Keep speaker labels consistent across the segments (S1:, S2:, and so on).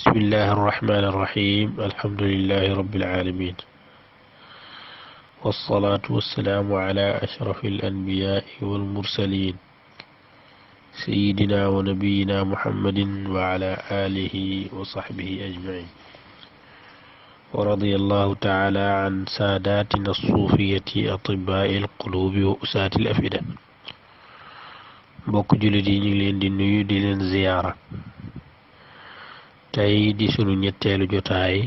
S1: بسم الله الرحمن الرحيم الحمد لله رب العالمين والصلاة والسلام على أشرف الأنبياء والمرسلين سيدنا ونبينا محمد وعلى آله وصحبه أجمعين ورضي الله تعالى عن ساداتنا الصوفية أطباء القلوب وأساة الأفئدة mbokk jullit yi ñu ngi leen di nuyu di leen ziyaara tey di sunu ñetteelu jotaay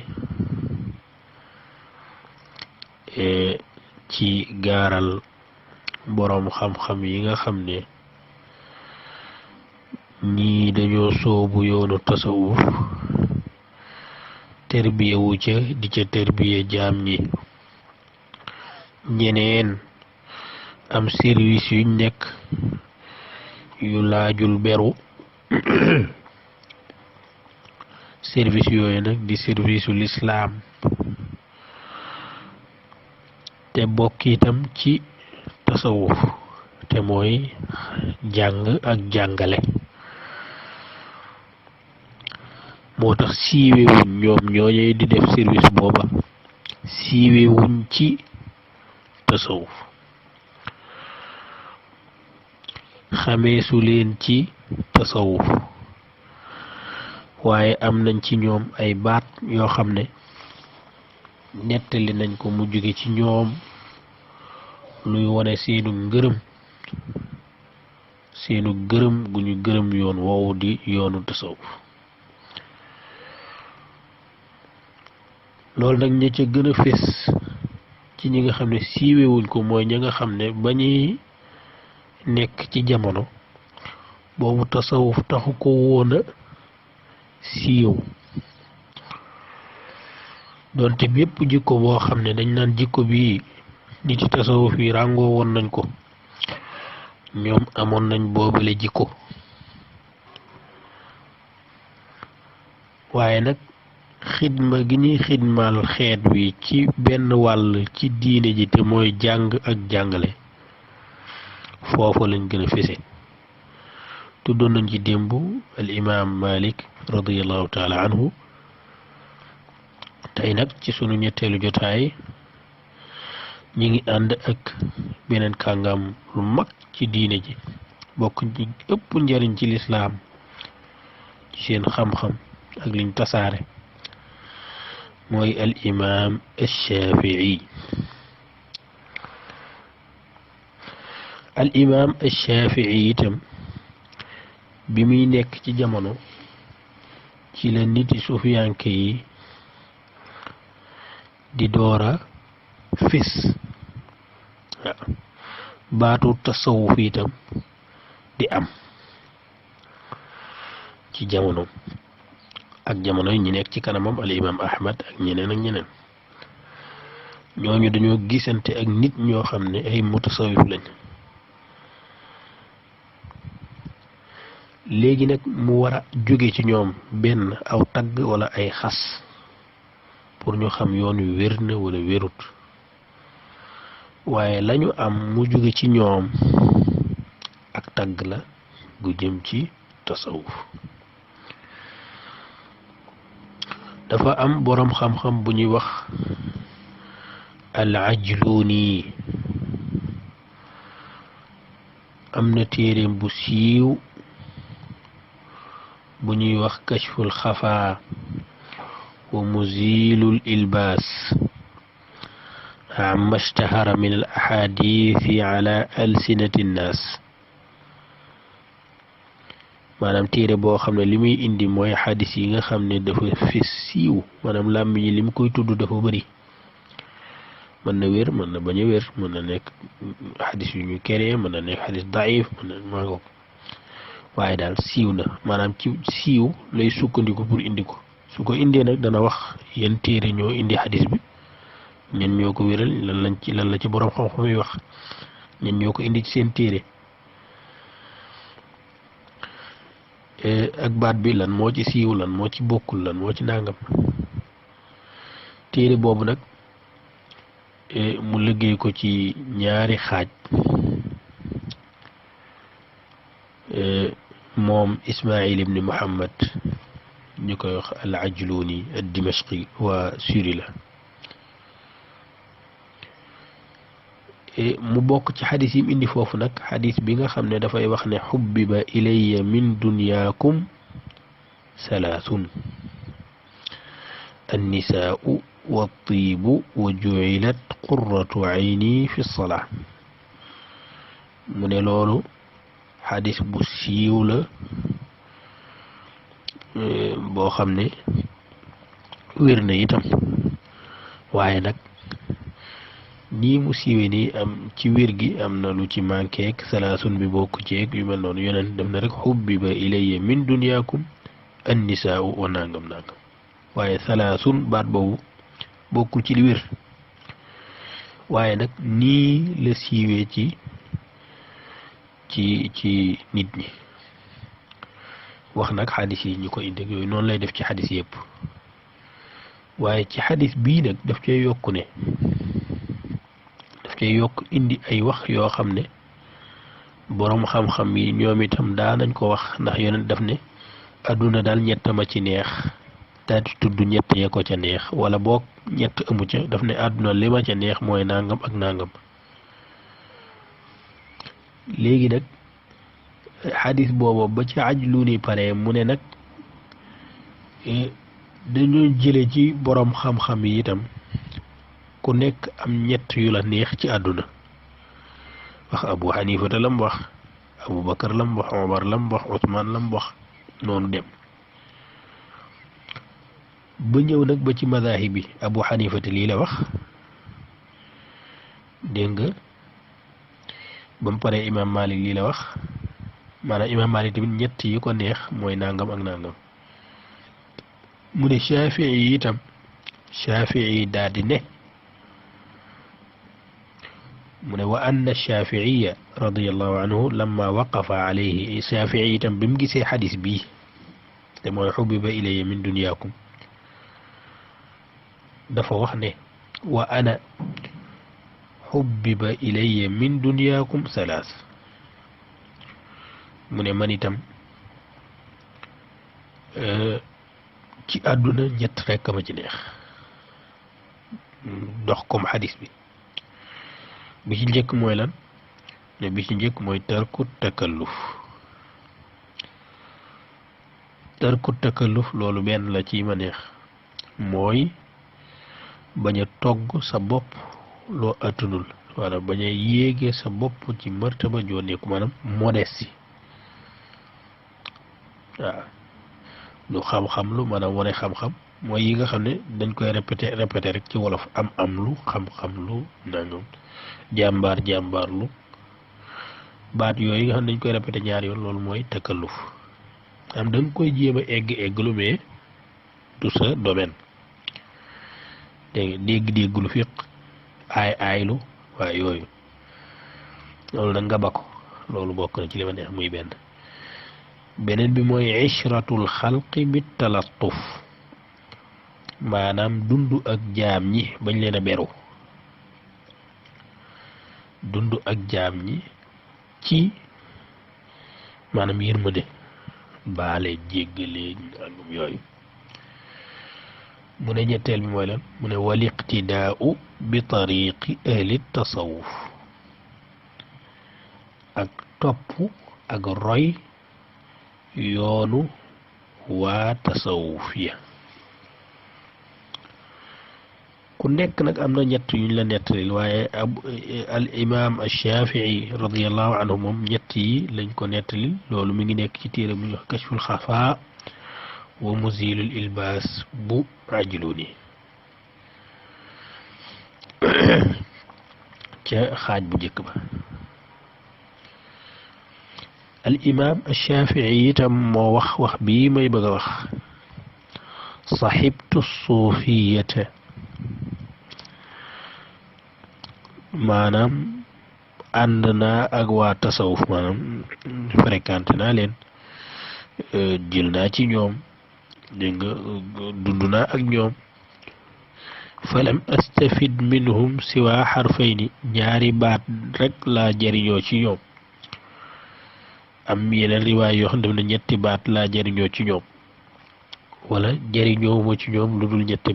S1: ci gaaral boroom xam-xam yi nga xam ne ñii dañoo soobu yoonu tasawuf terbiye wu ca di ca terbiye jaam ñi ñeneen am service yuñ nekk yu laajul beru service yooyu nag di service u lislaam te bokk itam ci tasawuf te mooy jàng ak jàngale moo tax siiwewuñ ñoom ñooñey di def service booba siiwewuñ ci tasawuf xameesu leen ci tasawuf waaye am nañ ci ñoom ay baat yoo xam ne nettali nañ ko mu jóge ci ñoom luy wone seenu gërëm gu ñu gërëm yoon woowu di yoonu tasawuf loolu nag ña ca gën a fés ci ñi nga xam ne siiwewuñ ko mooy ña nga xam ne ba ñuy nekk ci jamono boobu tasawuf taxu ko woon a siiw doonte bépp jikko boo xam ne dañ naan jikko bi nit ci tasawuf yi ràngoo woon nañ ko ñoom amoon nañ boobale jikko waaye nag xidma gi ñuy xidmaal xeet wi ci benn wàll ci diine ji te mooy jàng ak jàngale foofa lañ gën a fese tuddoon nañ ci démb al imaam Malik radiyallahu taala anhu tey nag ci sunu ñetteelu jotaay ñi ngi ànd ak beneen kàngam lu mag ci diine ji bokk ci ëpp njariñ ci lislaam ci seen xam-xam ak liñ tasaare mooy al imaam ash-Shafii al imaam ash-Shafii itam bi muy nekk ci jamono ci la niti sufiyanke yi di doora fis baatu tasawuf itam di am ci jamono ak jamono yi ñi nekk ci kanamam al imam Ahmad ak ñeneen ak ñeneen ñooñu dañoo gisante ak nit ñoo xam ne ay mutasawif lañ léegi nag mu war a jóge ci ñoom benn aw tagg wala ay xas pour ñu xam yoon wi wér na wala wérut waaye lañu am mu jóge ci ñoom ak tagg la gu jëm ci tasawuf dafa am boroom xam-xam bu ñuy wax al Ajluni am na téereem bu siiw bu ñuy wax kashful xafaa wa muzilul ilbaas amma ishtahara min al ahadithi ala alsinati nnaas maanaam téere boo xam ne li muy indi mooy xadis yi nga xam ne dafa fi siiw maanaam làmmiñ yi li mu koy tudd dafa bëri mën na wér mën na bañ a wér mën na nekk xadis yu ñu keree mën na nekk xadis daif mën na maa ngo waaye daal siiw na maanaam ci siiw lay sukkandiku pour indi ko su ko indee nag dana wax yan téere ñoo indi xadis bi ñen ñoo ko wéral lan la ci boroom xam-xam yi wax ñen ñoo ko indi ci seen téere ak baat bi lan moo ci siiw lan moo ci bokkul lan moo ci nàngam téere boobu nag mu liggéey ko ci ñaari xaaj moom Ismaïl ibn Muhammad ñu koy wax al ajluni ad dimashqi waa Syrie la mu bokk ci xadis yi mu indi foofu nag xadis bi nga xam ne dafay wax ne xubbiba ilayya min dunyaakum salaasun annisaau wa tiibu wa jucilat qurratu ayni fi salaa mu ne loolu xadis bu siiw la boo xam ne wér na itam waaye nag nii mu siiwee nii am ci wér gi am na lu ci manqué ak salaasun bi bokk ci yu mel noonu yonent def na rek xubbiba ilayya min dunyaakum annisaau wa nangam nangam waaye salaasun baat boobu bokkul ci li wér waaye nag nii la siiwee ci nit ñi wax nag xadis yi ñu ko indi yooyu noonu lay def ci xadis yëpp waaye ci xadis bii nag daf cee yokku ne daf cee yokk indi ay wax yoo xam ne boroom xam-xam yi ñoom itam daanañ ko wax ndax yonent daf ne àdduna daal ñett ma ci neex daal di tudd ñett yee ko ca neex wala boog ñett amu ca daf ne àdduna li ma ca neex mooy nangam ak nangam léegi nag xadis boobu ba ci ajlu ni pare mu ne nag dañoo jële ci boroom xam-xam yi itam ku nekk am ñett yu la neex ci àdduna wax Abu Xanifata lam wax Abu Bakar lam wax Omar lam wax Usmaan lam wax noonu dem ba ñëw nag ba ci madahib bi Abu Xanifata lii la wax dégg nga ba mu paree Imam Malik lii la wax maanaam Imam Malik tamit ñett yi ko neex mooy nangam ak nangam mu ne Shafii yi itam Shafii daal di ne mu ne wa anna Shafiiya radiyallahu anhu lamma waqafa alayhi Shafii itam bi mu gisee xadis bii te mooy xubbiba ilayya min dunyaakum dafa wax ne wa ana xubbiba ilayya min dunyaakum salaas mu ne man itam ci àdduna ñett rekk ma ci neex dox comme xadis bi ci njëkk mooy lan ne bi ci njëkk mooy tarku takalluf loolu benn la ci ma neex mooy bañ a togg sa bopp loo attanul wala bañ a yéege sa bopp ci martaba joo nekku maanaam modestie waaw lu xam-xam lu maanaam wane xam-xam mooy yi nga xam ne dañ koy répété rek ci wolof am lu xam-xam lu nangam jàmbaar lu baat yooyu nga xam ne dañ koy répété ñaar yoon loolu mooy takalluf am da nga koy jéem a egg lu mais du sa domaine dégg lu fiq aaylu waaye yooyu loolu nag nga ba ko loolu bokk na ci li ma neex muy beneen bi mooy ishratul xalqi bi talattuf maanaam dund ak jaam ñi bañ leen a beru dund ak jaam ñi ci maanaam yërmande baale jéggale àndum yooyu mu ne ñetteel bi mooy lan mu ne wal iqtidaau bi tariqi ahli tasawuf ak topp ak roy yoonu waa tasawuf ya ku nekk nag am na ñett yuñ la nettalil waaye al imam Shafii radiallahu anhu moom ñett yi lañ ko nettalil loolu mi ngi nekk ci téere bu ñuy wax kashful xafa wa muzilul ilbaas bu Ajluni ca xaaj bu njëkk ba al imam Shafii itam moo wax bii may bëgg a wax saxibtu suufiyata maanaam ànd naa ak waa tasawuf maanaam fréquenté naa leen jël naa ci ñoom dégg nga dund naa ak ñoom falam astafid minhum siwa xarfayni ñaari baat rek laa jëriñoo ci ñoom am yeneen riwaay yoo xam ne ñetti baat laa jëriñoo ci ñoom wala jariñoo ma ci ñoom lu dul ñetti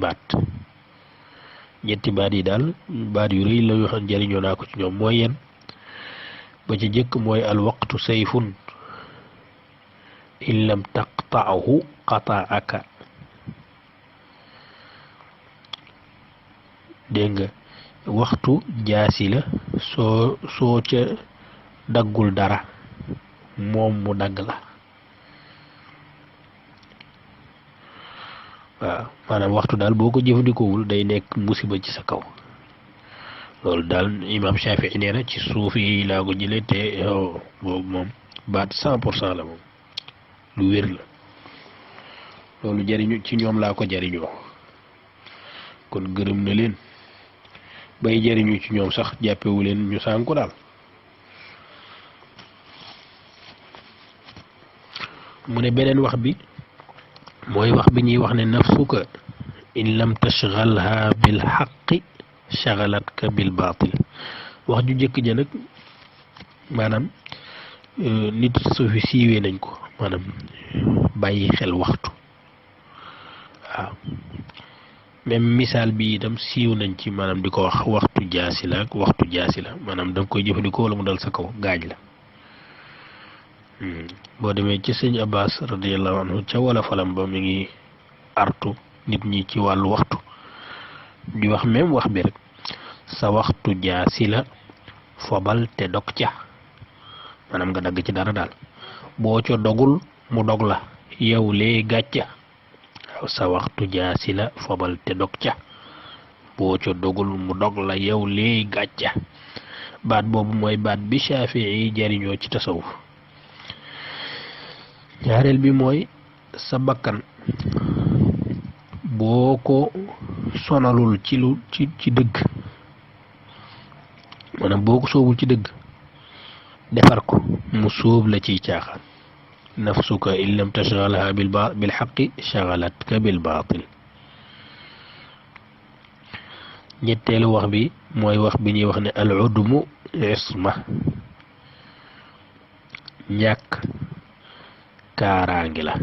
S1: baat yi daal baat yu rëy la yoo xam jariñoo naa ko ci ñoom mooy yen ba ci jëkk mooy al waqtu sayfun in lam taqta'hu qata'aka dégg nga waxtu jaasi la soo ca daggul dara moom mu dagg la waaw maanaam waxtu daal boo ko jëfandikoowul day nekk musiba ci sa kaw loolu daal imam Shafii nee na ci suuf yi laa ko jëlee te boobu moom baat 100% la moom lu wér la loolu jariñu ci ñoom laa ko jariñoo kon gërëm na leen bay jariñu ci ñoom sax jàppewu leen ñu sànku daal mu ne beneen wax bi mooy wax bi ñuy wax ne nafsuka in lam tashghalha bil haqqi shagalatka bil baatil wax ju jëkk ja nag maanaam nit su fi siiwee nañ ko maanaam bàyyi xel waxtu waaw même misaal bi itam siiw nañ ci maanaam di ko wax waxtu jaasi la ak waxtu jaasi la maanaam da nga koy jëfandikoo wala mu dal sa kaw gaaj la boo demee ci sëñ Abbas radiyallahu anhu ca wala falam ba mi ngi artu nit ñi ci wàllu waxtu di wax même wax bi rek sa waxtu jaasi la fobal te dog ca maanaam nga dagg ci dara daal boo ca dogul mu dog la yow lee gàcca waaw sa waxtu jaasi la fobal te dog ca boo ca dogul mu dog la yow lee gàcca baat boobu mooy baat bi Shafii jariñoo ci tasawuf ñaareel bi mooy sa bakkan boo ko sonalul ci dëgg maanaam boo ko soobul ci dëgg defar ko mu sóob la ciy caaxaan nafsuka in lam tashghalha bil haqqi shagalatka bil baatil ñetteelu wax bi mooy wax bi ñuy wax ne al udmu isma ñàkk kaaraange la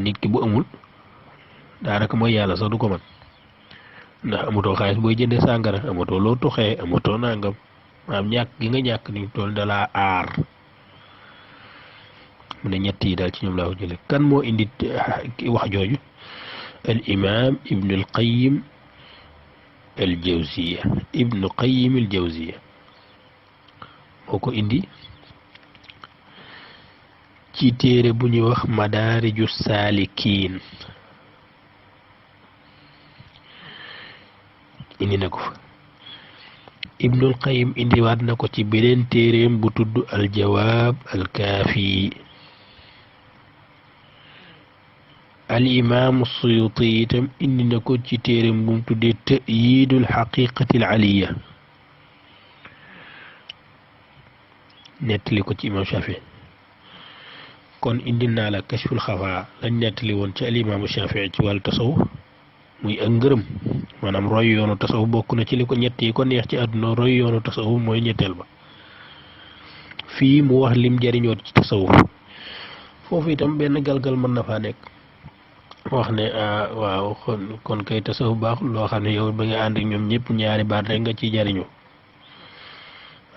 S1: nit ki bu amul daanaka mooy yàlla sax du ko man ndax amatoo xaalis booy jënde sàngara amatoo loo tuxee amatoo nangam maanaam ñàkk gi nga ñàkk ni tool dalaa aar mu ne ñett yi daal ci ñoom laa ko jële kan moo indi wax jooju al imam ibnu al qayyim al jawziya ibnu qayyim al jawziya moo ko indi ci téere bu ñuy wax madaariju saalikiin indi na ko fa ibnul qayyim indiwaat na ko ci beneen téereem bu tudd aljawaab alkaafi al imaamu suyuti itam indi na ko ci téereem bu mu tuddee ta'yiidul xaqiiqatil aliya nettali ko ci imaam Shafii kon indi naa la kashful xafaa lañ nettali woon ci al imaamu Shafii ci wàllu tasawuf muy ak ngërëm maanaam roy yoonu tasawuf bokk na ci li ko ñett yi ko neex ci àdduna roy yoonu tasawuf mooy ñetteel ba fii mu wax lim jariñoo ci tasawuf foofu itam benn galgal mën na faa nekk wax ne waaw kon kay tasawuf baaxul loo xam ne yow ba nga ànd ak ñoom ñëpp ñaari baat rek nga ci jariñu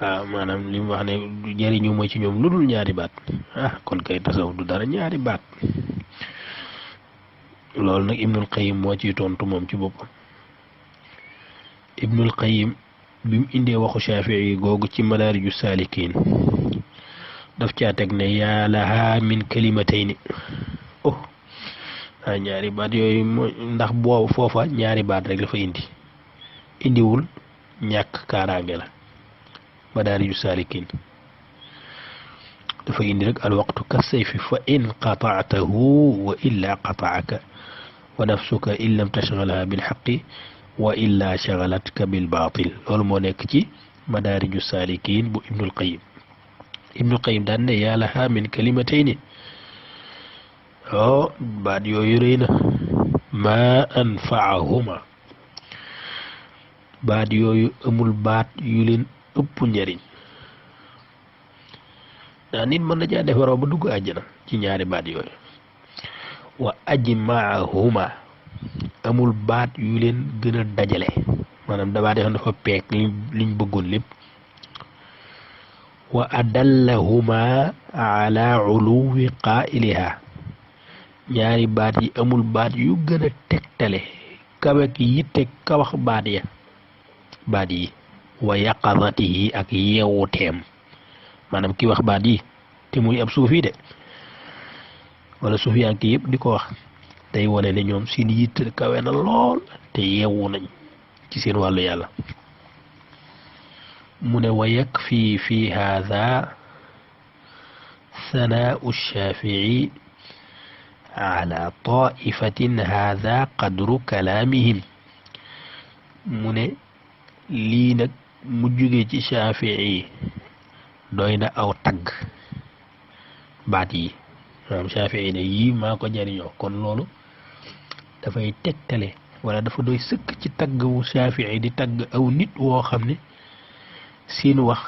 S1: waaw maanaam li mu wax ne jariñu mooy ci ñoom lu dul ñaari baat kon kay tasawuf du dara ñaari baat loolu nag ibnul qayyim moo ciy tontu moom ci boppam ibnul qayyim bi mu indee waxu Shafii googu ci madaariju saalikiin daf caa teg ne yaa lahaa min kalimatayni ñaari baat yooyu mooy ndax boobu foofa ñaari baat rek la fa indiwul ñàkk kaaraange la madaariju saalikiin dafa indi rek al waqtu ka sayfi fa in qata'tahu wa illa qata'aka wa nafsuka in lam tashghalha bil haqqi wa illa shagalatka bil baatil loolu moo nekk ci madaariju saalikiin bu ibnul qayyim daan ne yaa lahaa min kalimatayni baat yooyu rëy na maa anfaahuma baat yooyu amul baat yu leen ëpp njariñ daa nit mën na caa defaroo ba dugg àjjana ci ñaari baat yooyu wa ajmaahuma amul baat yu leen gën a dajale maanaam dabaat yoo xam dafa peek liñ bëggoon lépp wa adallahuma ala uluwi qaa'iliha ñaari baat yi amul baat yu gën a tegtale kawek yitte kawax baat yi wa yaqazatihi ak yeewuteem maanaam ki wax baat yi te muy ab suufi de wala suufiyanke yëpp di ko wax day wane ne ñoom seen yitte kawe na lool te yeewu nañ ci seen wàllu yàlla mu ne wa yakfi fi haada sanaau shafii ala taifatin haada qadru kalaamihim mu ne lii nag mu jóge ci shafii doy na aw tagg baat yi maanaam shafii ne yii maa ko jariñoo kon loolu dafay tegtale wala dafa doy sëkk ci tagg wu shafii di tagg aw nit woo xam ne seen wax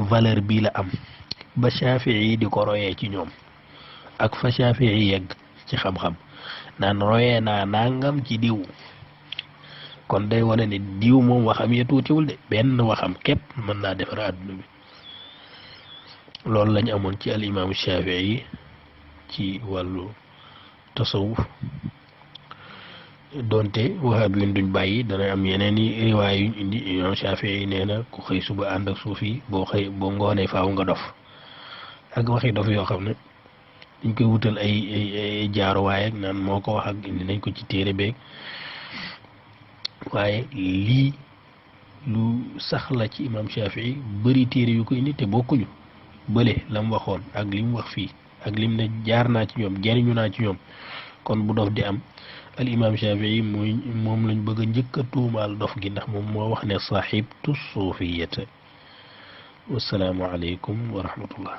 S1: valeur bii la am ba shafii di ko royee ci ñoom ak fa shafii yegg ci xam-xam naan royee naa nangam ci diw kon day wane ne diw moom waxam ya tuutiwul de benn waxam képp mën naa defar àdduna bi loolu lañ amoon ci al imaamu shafii ci wàllu tasawuf donte waxaab yuñ duñ bàyyi dana am yeneen i riwaay yuñ indi imam Shafii nee na ku xëy suba ànd ak suuf yi boo ngoonee faaw nga dof ak waxi dof yoo xam ne dañ koy wutal ay jaaruwaay ak naan moo ko wax ak indi nañ ko ci téere beeg waaye lii lu sax la ci imam Shafii bëri téere yu ko indi te bokkuñu bële la mu waxoon ak li mu wax fii ak lim ne jaar naa ci ñoom jariñu naa ci ñoom kon bu dof di am al imam Shafii moom lañ bëgg a njëkk a tuumaal dof gi ndax moom moo wax ne saaxibtu suufiyata wassalaamu aleykum wa rahmatullah